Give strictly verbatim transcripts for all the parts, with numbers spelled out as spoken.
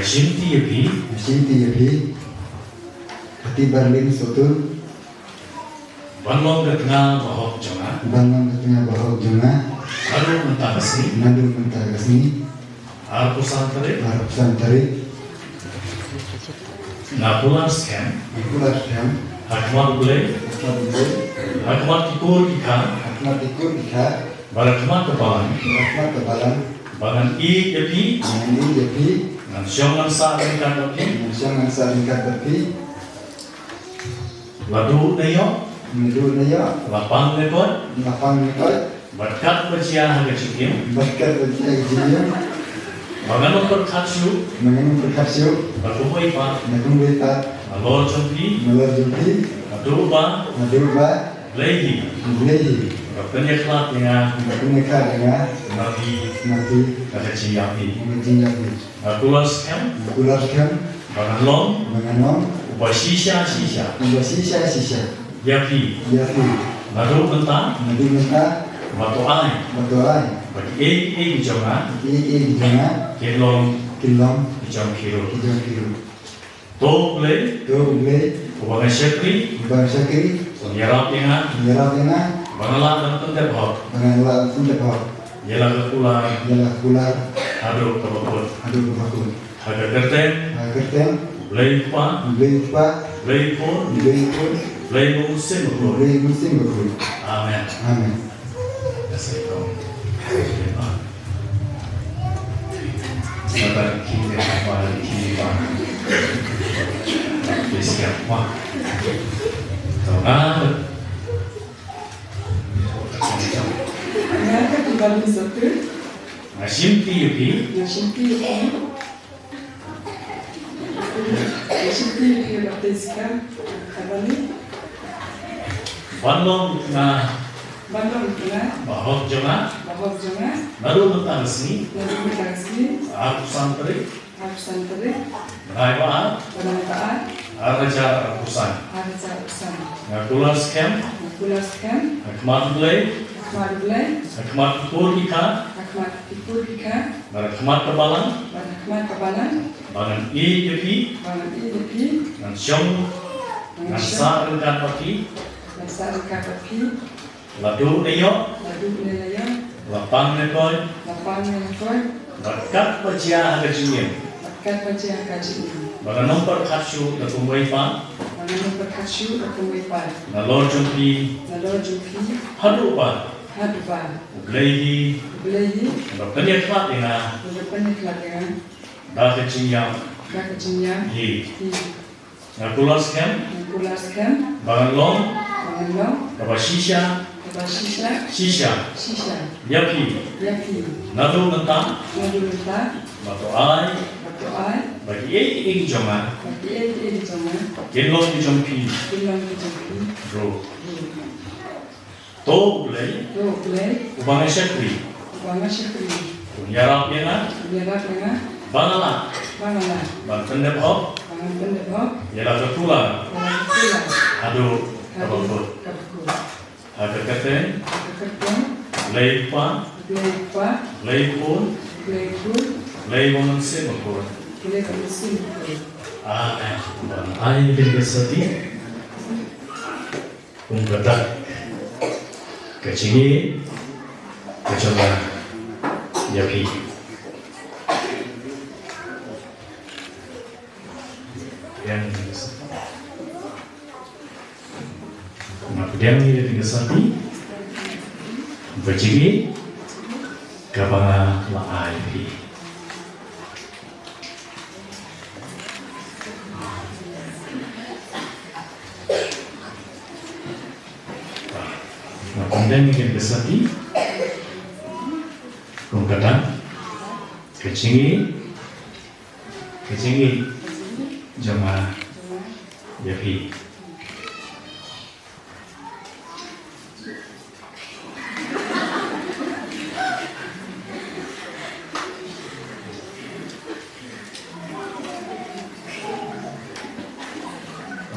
Shimti ïa phi. Shimti ïa phi. Kati Barlin Sotur. Ban long ka tnga bahok jong nga. Ban long ka tnga bahok jong nga. Naduh mynta ka sngi. Naduh mynta ka sngi. Arphew san tarik. Arphew san tarik. Nga kular skhem. Nga kular skhem. Ha khmat U Blei. Ha khmat U Blei. Ha khmat ki kur ki kha. Ha khmat ki kur ki kha. Bad ha khmat ka balang. Bad ha khmat ka balang. Ba ngan ïeit ïa phi. Ba ngan ïeit ïa phi. Ngan shong ngan sah ryngkat bad phi. Ngan shong ngan sah ryngkat bad phi. La duh ne ïoh. La duh ne ïoh. La pang ne koit. La pang ne koit. Bad katba jia ha ka jingim. Bad katba jia ha ka jingim. Ba ngan ym pyrkhat shuh. Ba ngan ym pyrkhat shuh. Ba kumwei pat. Ba kumwei pat. Nalor jong phi. Nalor jong phi. Naduh ba. Naduh ba. Blei hi. Blei hi. Ba pynïakhlad ïa nga. Ba pynïakhlad ïa nga. Na phi. Na phi. Na ka jingïap hi. Na ka jingïap hi. Nga kular skhem. Nga kular skhem. Ba ngan long. Ba ngan long. Uba shisha shisha. Uba shisha shisha. Ïa phi. Ïa phi. Naduh mynta. Naduh mynta. Bad to ai. Bad to ai. Ba kiei kiei ki jong nga. Ba kiei kiei ki jong nga. Kin long. Kin long. Ki jong phi ruh. Ki jong phi ruh. To U Blei. To U Blei. Uba nga shakri. Uba nga shakri. Un ïarap ïa nga. Un ïarap ïa nga. Ba ngan lah ban pyndep hok. Ba ngan lah ban pyndep hok. Ïa la ka kular. Ïa la ka kular. Haduh kaba kut. Haduh kaba kut. Ha ka kyrteng. Ha ka kyrteng. U Blei Kpa. U Blei Kpa. U Blei Khun. U Blei Khun. U Blei Mynsiem Bakhuid. U Blei Mynsiem Bakhuid. Amen. Amen. Nga ka Timbalu Sotur. Nga shimti ïa phi. Nga shimti ïa phi. Nga shimti ïa phi ïa ka Jessica Tabali. Ban long ka tnga. Ban long ka tnga. Bahok jong nga. Bahok jong nga. Naduh mynta ka sngi. Naduh mynta ka sngi. Arphew san tarik. Arphew san tarik. Bnai ba ar. Bnai ba ar. Ar hajar arphew san. Ar hajar arphew san. Nga kular skhem. Nga kular skhem. Ha khmat U Blei. Ha khmat U Blei. Ha khmat ki kur ki kha. Ha khmat ki kur ki kha. Bad ha khmat ka balang. Bad ha khmat ka balang. Ba ngan ïeit ïa phi. Ba ngan ïeit ïa phi. Ngan shong. Ngan shong. Ngan sah ryngkat bad phi. Ngan sah ryngkat bad phi. La duh ne ïoh. La duh ne la ïoh. La pang ne koit. La pang ne la koit. Bad katba jia ha ka jingim. Bad katba jia ha ka jingim. Ba ngan ym pyrkhat shuh da kumwei pat. Ba ngan ym pyrkhat shuh da kumwei pat. Nalor jong phi. Nalor jong phi. Haduh ba. Haduh ba. U Blei hi. U Blei hi. Uba pynïakhlad ïa nga. Uba pynïakhlad ïa nga. Da ka jingïap. Da ka jingïap. Hi. Hi. Nga kular skhem. Nga kular skhem. Ba ngan long. Ba ngan long. Kaba shisha. Kaba shisha. Shisha. Shisha. Ïa phi. Ïa phi. Naduh mynta. Naduh mynta. Bad to ai. Bad to ai. Ba kiei kiei ki jong nga. Ba kiei kiei ki jong nga. Kin long ki jong phi. Kin long ki jong phi. Ruh. Ruh. To U Blei. To U Blei. Uba nga shakri. Uba nga shakri. Un ïarap ïa nga. Un ïarap ïa nga. Ba nga lah. Ba nga lah. Ban pyndep hok. Ban pyndep hok. Ïa la ka kular. Ïa la ka kular. Haduh kaba kut. Haduh kaba kut. Ha ka kyrteng. Ha ka kyrteng. Blei Kpa. Blei Kpa. Blei Khun. Blei Khun. Blei Mynsiem Bakhuid. Blei Mynsiem Bakhuid. Amen. Ban ai ïa ka jingïasyrdi. Kum ka dak ka jingïeit ka jong nga ïa phi. Nga pdiang ïa ka jingïasyrdi ba jingïeit kaba nga la ai ïa phi. Nga pyndonkam ïa ka jingïasyrdi kum ka dak ka jingïeit, ka jingïeit jong nga ïa phi.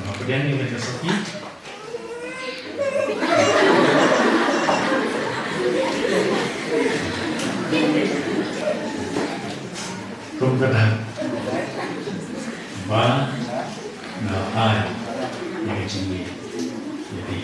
Nga pdiang ïa ka jingïasyrdi. Kum ka dak Ba nga ai ïa ka jingïeit ïa phi.